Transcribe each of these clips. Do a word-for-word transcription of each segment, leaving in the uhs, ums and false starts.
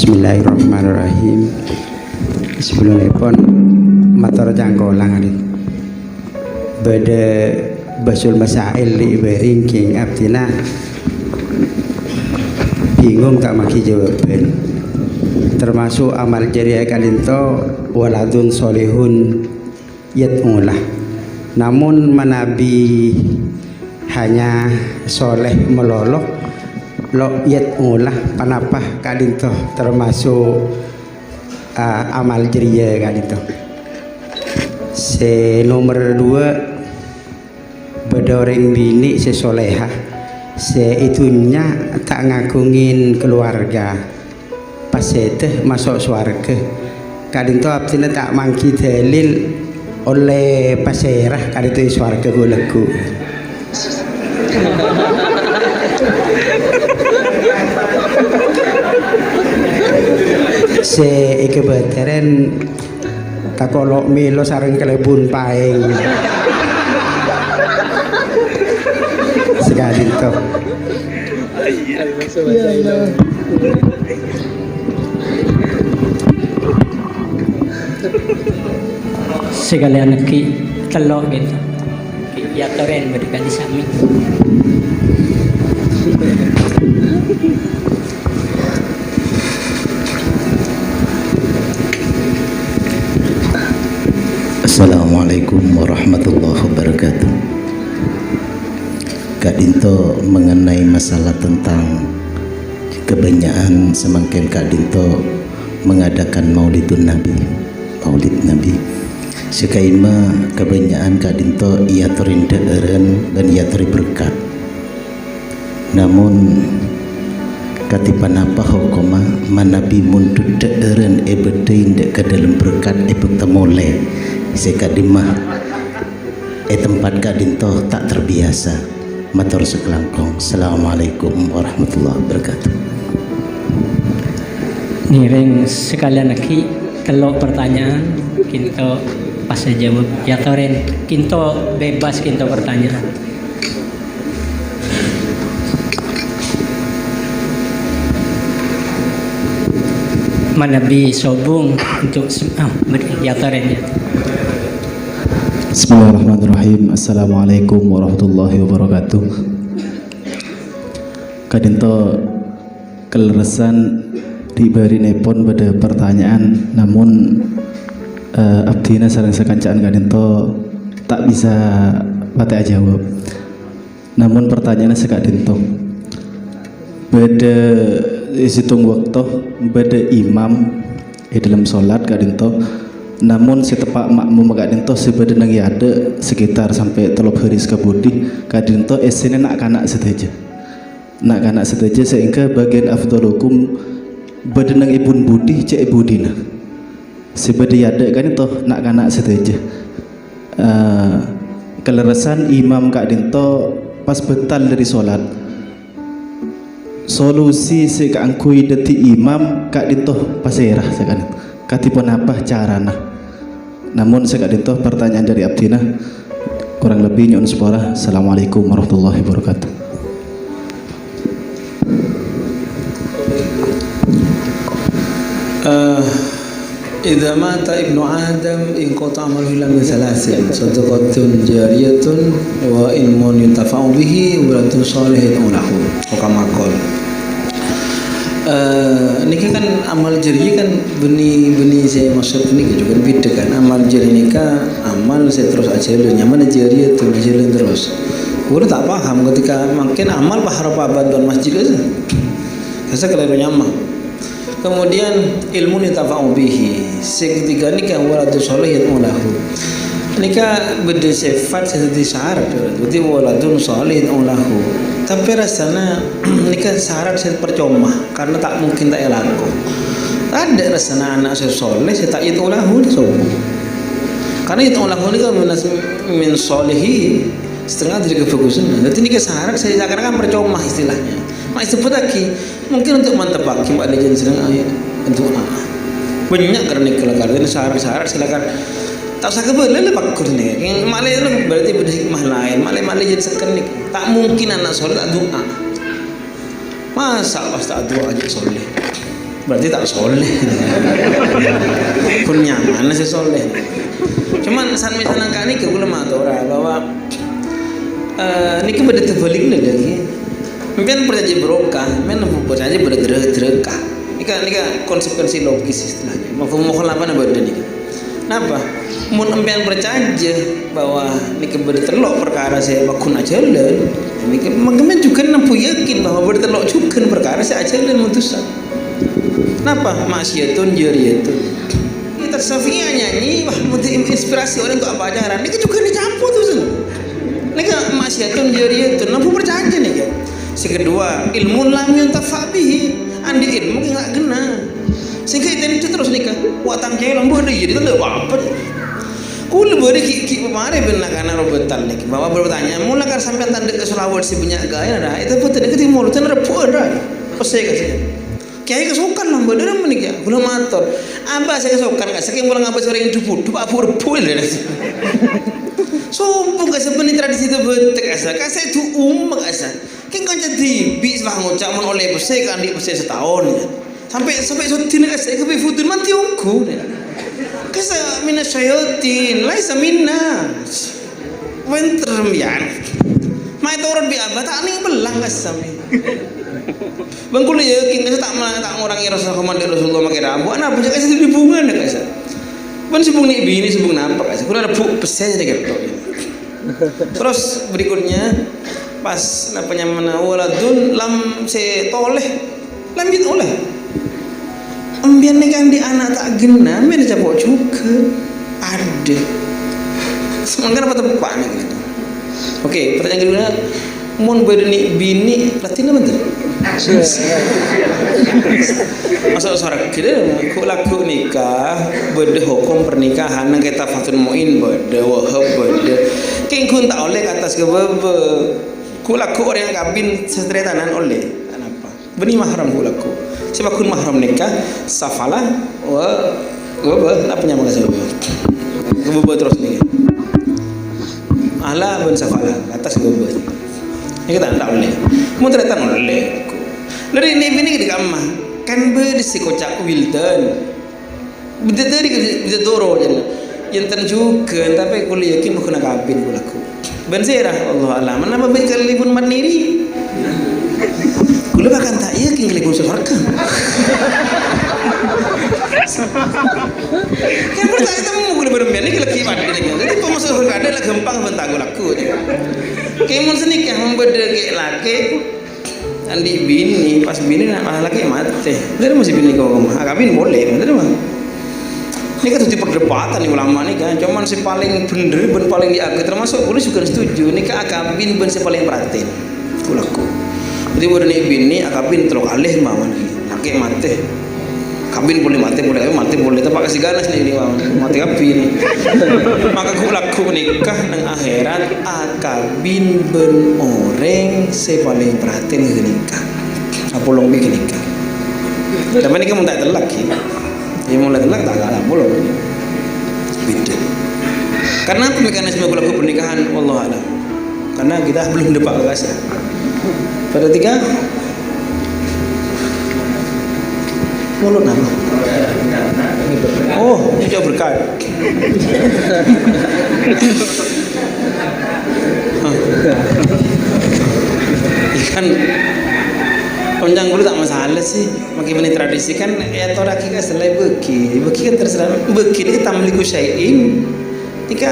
Bismillahirrahmanirrahim. Sabellunnèpon mator cangkolang, Adin. Bâḍâ basul masail ri bâreng kèng abdhina bingung ta' maghi jawabhân. Termasuk amal jariah ka'ḍinto waladun sholihun yad'ulah. Namon manabi hanya soleh malolo, lo' yad'ulah, ponapa ka'ḍinto termasuk, eh, amal jariah ka'ḍinto? Sè nomer dua, bâḍâ orèng binè' sè soleha, sè è dhunnya ta' ngagungin keluarga. Pas sèdhâ maso' sowarghâ. Ka'ḍinto abdhina ta' mangghi dalil ollè pasèra ka'ḍinto è sowarghâ ghu-, lagghu'. Sè èkabâtèrèn tako' lo' mèlo sareng kalèbun paèng. Saka'ḍinto. Sakalèyan aghi' tello' ghânèka. Èyatorè bâḍâ ka'ḍinto samè. Assalamualaikum warahmatullahi wabarakatuh. Ka'ḍinto mengenai masalah tentang kebanyakan samangkèn ka'ḍinto mengadakan Maulidun Nabi, Maulid Nabi. Sè ka'ḍimma kebanyakan ka'ḍinto èyatorè ḍhâ'ârân bân èyatorè berkat. Namon, kadhi ponapa hokomma manabi mon ḍhâ'ârân èbâḍâi ḍâ' ka ḍâlem berkat è bâkto molè sè ka'ḍimma è tempat ka'ḍinto ta' terbiasa? Mator sakalangkong. Assalamualaikum warahmatullahi wabarakatuh. Ngèrèng sakalèyan aghi' tello' pertanyaan, ka'ḍinto pas èjâwâb. Èyatorè, ka'ḍinto bebas, ka'ḍinto pertanyaan. Manabi sobung untuk sem-, ah, ber-, èyatorè. Bismillahirrahmanirrahim. Assalamualaikum warahmatullahi wabarakatuh. Ka'ḍinto kalerressan ri bârinèpon bâḍâ pertanyaan, namon, eh, abdhina sareng sakanca'an ka'ḍinto ta' bisa patè ajâwâb. Namon pertanyaanna saka'ḍinto. Bâḍâ è sèttong bâkto, bâḍâ imam è ḍâlem solat ka'ḍinto. Namon sè teppa' ma'mum ka'ḍinto sè bâḍâ neng è aḍâ' sekitar sampè' tello bâris ka budi, ka'ḍinto èssèna na'-kana' sadhâjâ. Na'-kana' sadhâjâ sehingga bagian afdhalukum bâḍâ neng è bun budi, cè' è budina. Sè bâḍâ è aḍâ' ka'ḍinto na'-kana' sadhâjâ. Eh, kalerressan imam ka'ḍinto pas bâtal ḍâri solat. Solusi sè kaangghuy dhâddhi imam ka'ḍinto pasèra saka'ḍinto? Kadhi ponapa carana? Namon saka'ḍinto pertanyaan ḍâri abdhina. Kurang lebbi nyo'on sapora. Assalamualaikum warahmatullahi wabarakatuh. Eh, "Idza mata ibnu Adam inqata'a amaluhu illa min tsalatsin, shadaqatin jariyah wa ilmun yuntafa'u bihi, waladun shalihun yad'u lahu." Aw kama qal. Eh, nèka kan amal jariyah kan bânnè, bânnè sè maksod nèka jhughân bhidhâ kan. Amal jariyah nèka amal sè terros ajhâlân, nyamana jariyah, ajhâlân terros. Kaulâ ta' paham ketika mangkèn amal apa harap bhântowan masjid aja. Rasa kalèro nyama. Kemudian ilmun yuntafa'u bihi. Sè ketiga nèka waladun shalihun yad'u lahu. Nèka bâḍâ sifat sè dhâddhi syarat. Dhâddhi waladun shalihun yad'u lahu. Tapè rassana nèka syarat sè parcoma karena ta' mungkin ta' èlako. Taḍâ' rassana ana' sè shaleh sè ta' yad'u lahu nèka sobung. Karena yad'u lahu nèka min, min shalihi, setengah ḍâri kabhâghusânna. Dhâddhi nèka syarat sè seakan-akan parcoma istilahnya. Ma' èsebbhuttaghi, mungkin untuk manteppaghi ma'lè jhân senneng ayo du'a. Bânnya' karana nèka lakar, ini syarat-syarat sè lakar. Ta' osa kabâlâ la pagghun nèka. Ma'lè berarti bâḍâ hikmah laèn. Ma'lè, ma'lè jhân sekken nèka. Ta' mungkin ana' shaleh ta' du'a. Masa' pas ta' du'a jhâ' shaleh? Berarti ta' soleh. Pon nyamana sè soleh. Cuman san-, misalnya ka'nèka kaulâ matora bahwa, eh, nèka bâdâ terbâliknya lagi. Sampèyan parcajâ barokah, sampèyan parcajâ bâdâ dra-, drakah. Nèka, nèka konsekuensi logis istilahnya. Mafhum mukhalafah bâdâ nèka. Napa? Mon sampèyan parcajâ bahwa nèka bâdâ tello' parkara sè paggun ajhâlân, nèka mangkèn jhughân nembu yakin bahwa bâdâ tello' jhughân parkara sè ajhâlân mon dusa. Napa? Maksiatun jariyatun. Kita Syafi'i nyanyi, wah, mesti inspirasi orang kok apa ajaran. Nèka jhughân ècapo' dusa. Nèka maksiatun jariyatun, nembu parcajâ nèka. Sè kedua, ilmun lam yuntafa bihi. Andi' ilmu sè ta' ghenna. Sehingga ètentu terros nèka, "Wah, tang ca'èpon bâdâ, iyâ, dâ' ta' apa." Kaulâ bâdâ ghi', ghi' pamarè bân na'-kana' robâtan nèka. Bapak bertanya, "Mula kar sampèyan tandhâ ka sholawat sè bânnya' ghâbây, ra? Ètèbhât nèka dimolodhân rebbhu'ân, ra?" Pèssè, ka sè. Kèyaè kasokan lambâ' dârâmma nèka. Kaulâ mator, "Abâ' sè kasokan, ka sè kèng mula ngabâs orèng dhu-budhu, Pak, bu' rebbhu', lho." Sombong, ka sè bânnè tradisi tèbhâtek, ka sè, ka sè du umma, ka sè. Kèng kanca dhibi' sè la ngoca' mon ollè pèssè, ka andi' pèssè sataon, ya. Sampè', sampè' soddhina ka sè, ka bi' budun mantè ongghu, ya. Ka sè mina syayatin, laisa minna. Wènter sampèyan. Maè toron bi' abâ', ta' nèng bellang ka sè sampè'. Bân kaulâ yakin, ka sè ta' ma-, ta' ngorangè Rasul, komandè Rasulullah makè rambu, ana' bânnya' ka sè dibungana ka sè. Bân sobung nè' binè, sobung napa ka sè. Kaulâ rebbhu' pèssè sè kèto. Terros berikutnya, pas napa nyamana waladun lam sè tolè, lanjut olè. Embiyan nèka andi' ana' ta' ghenna, mèn capo' jhughân. Adâ. Samangkèn apa teppa' nèka? Oke, pertanyaan kedua, mon bâdâ nè' binè, latèna bhunten? Maso' sowarghâ, ghu-, lagghu' nèka bâdâ hokom pernikahan, neng kitab Fathul Mu'in bâdâ, Wahab bâdâ. Kèng ghun ta' ollè ka attas ka bâbâ. Ghu-, lagghu' orèng akabin sataretanan ollè. Anapa? Bânnè mahram ghu-, lagghu'. Sè paggun mahram nèka, safala, wa, wa, wa, napa nyamana sè wa? Ka bâbâ terros nèka. Ala bân safala, attas ka bâbâ. Nèka ta', ta' ollè. Mon tarètan ollè. Lha rèng nè' binè ghi' kamma. Kan bâdâ sè koca' wildan. Bidadari, bidadoro, jârèya. Yèn ten jhughân, tapè kaulâ yakin bhâkal akabin ghu-, lagghu'. Bân sèra, Allahu a'lam. Napa bi' kalèbun mat nèri? Kaulâ bahkan ta' yakin kalèbun sowarghâ. Kan percaya temu kaulâ bârâmpan nèka lagi mat nèka. Dhâddhi pamaso' sowarghâ la ghâmpang bân ta' ghu-, lagghu'. Kèng mon sanèka mon bâdâ kè-, lakè', andi' binè, pas binè na-, malah lakè' matè. Dhâddhi masih binè kok, akabin polè, dhâddhi mah. Nèka dhâddhi perdebatan nè ulama nèka, cuman sè palèng bhender bân palèng diaghâ, termasuk kaulâ jhughân setuju, nèka akabin bân sè palèng pratèn. Ghu-, lagghu'. Dhâddhi bâdâ nè' binè akabin tello kalè mawon. Lakè' matè. Kabin polè, matè polè, kabin matè polè, tapè kasè ganas nè' ini, Bang. Matè kabin. Maka ghu-, lagghu' nèka neng akhèrat akabin bân orèng sè palèng pratèn ghânèka. Apolong bi' ghânèka. Tapè nèka mon ta' tellak, ya. Ya, mon ta' tellak, ta' kalah apolong. Beda. Karena apa mekanisme ghu-, lagghu' pernikahan? Wallahu a'lam. Karena kita belum depak ke kasar. Pada tiga, mulut nama. Oh, ini jauh berkat. Kan, onjang dulu ta' masalah sih. Mangkèn bânnè tradisi kan èatorraghi ka sè laèn bâgi. Bâgi kan terserah. Bâgi nèka tamliku syai'in. Nèka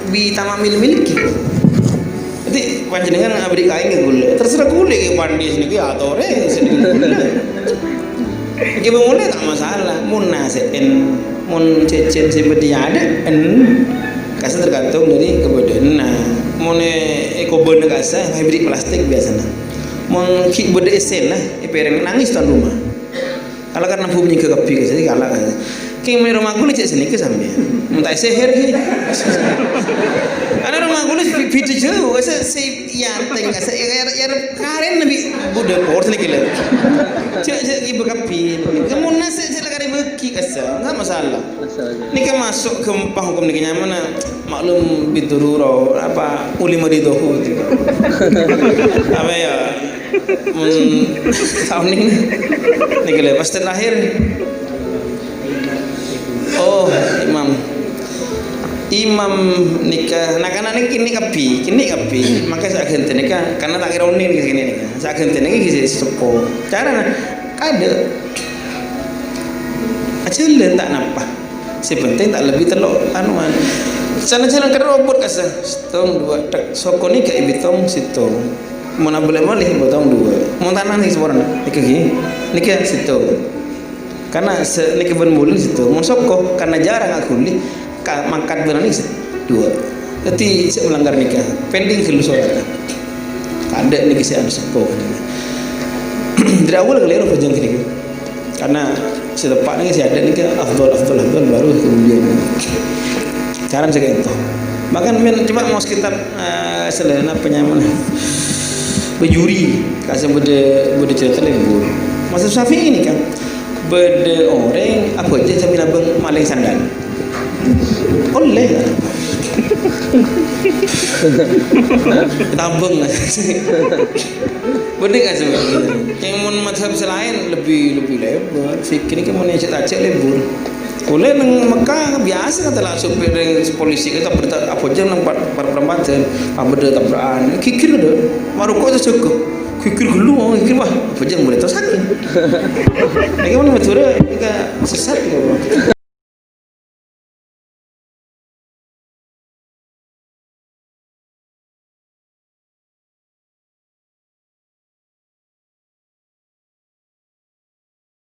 bi tamamil milki. Dhâddhi panjhennengan abdhi kaèngghâ kaulâ. Terserah kaulâ kè pandhi sè nèka atorè sè nèka kaulâ. Nèka bâ' molè ta' masalah. Mon nasè'en, mon jhâjhân sè bâdâ è adâ'en. Kassa tergantung dâri kabâdâ'ânna. Mon è, è kobâna kassa, èbherri' plastik biasana. Mon ghi' bâdâ èssèna, èpèrèng nangès tuan rumah. Kala karena bhumina kabbhi, jadi kala. Kèng mènè roma kaulâ cè' sanèka sampèyan. Mon ta' èsèhèr ghi. Ana roma kaulâ bhidhâ jhâu, sè, sè yantèng, sè yar, yar karèn bi' budhâ por sanèka lè. Cè', cè' ghi bâ kabbhi. Kemuna sè, sè la karè bâgi kassa, ta' masalah. Nèka maso' ghâmpang hokom nèka nyamana. Maklum bidururo, apa, ulima ridhohu. Apa ya? Mon saonèng nèka lho, pas terakhir. Oh, imam. Imam nèka, na'-kana' nèka kènè' kabbhi, kènè' kabbhi. Mangka sè aghântè nèka, karena ta' kèra onèng nèka kènè' nèka. Sè aghântè nèka ghi' sè seppo. Carana, kadâ'. Ajhâlân ta' napa. Sè penting ta' lebbi tello' anuan. Sanajjhân kèra robot kasa. Sèttong, duwâ', tek. Soko nèka èbitong sèttong. Mon abâli malè, bâtong duwâ'. Mon tanah nèka saporana. Nèka ghi. Nèka sèttong. Karena sè-, nèka bân molè sèttong. Mon soko, karena jarang aghuli, ka-, mangkat bân nèka sè-, duwâ'. Dhâddhi sè melanggar nèka, pending ghâllu sholat. Kadâ' nèka sè anu seppo. Dâri awal kalèro bhâjâng nèka. Karena sè teppa' nèka sè adâ' nèka afdal, afdal, afdal, baru kemudian. Carana sè kaènto. Bahkan men coba maos kitab, eh, sè laèn apa nyamana? Bajuri, kasè bâdâ, bâdâ carèta lèbur. Mazhab Syafi'i nèka, bâdâ orèng abhâjâng sambi nabâng malèng sandal. Ollè. Tabâng. Bâdâ kasè. Yang mon mazhab sè laèn lebbi, lebbi lèbâr. Fikih nèka mon ècè'-tacè' lèbur. Kulâ neng Mekah biasa kan tella' sopir polisi kita berita apa jam neng par-, par-, perempatan, apa ada tabrakan, ghighir ada, maroko aja jaga, ghighir ghâllu, ghighir wah, apa jam mulai terus sakit. Lagi mana Madura, kita sesat gitu.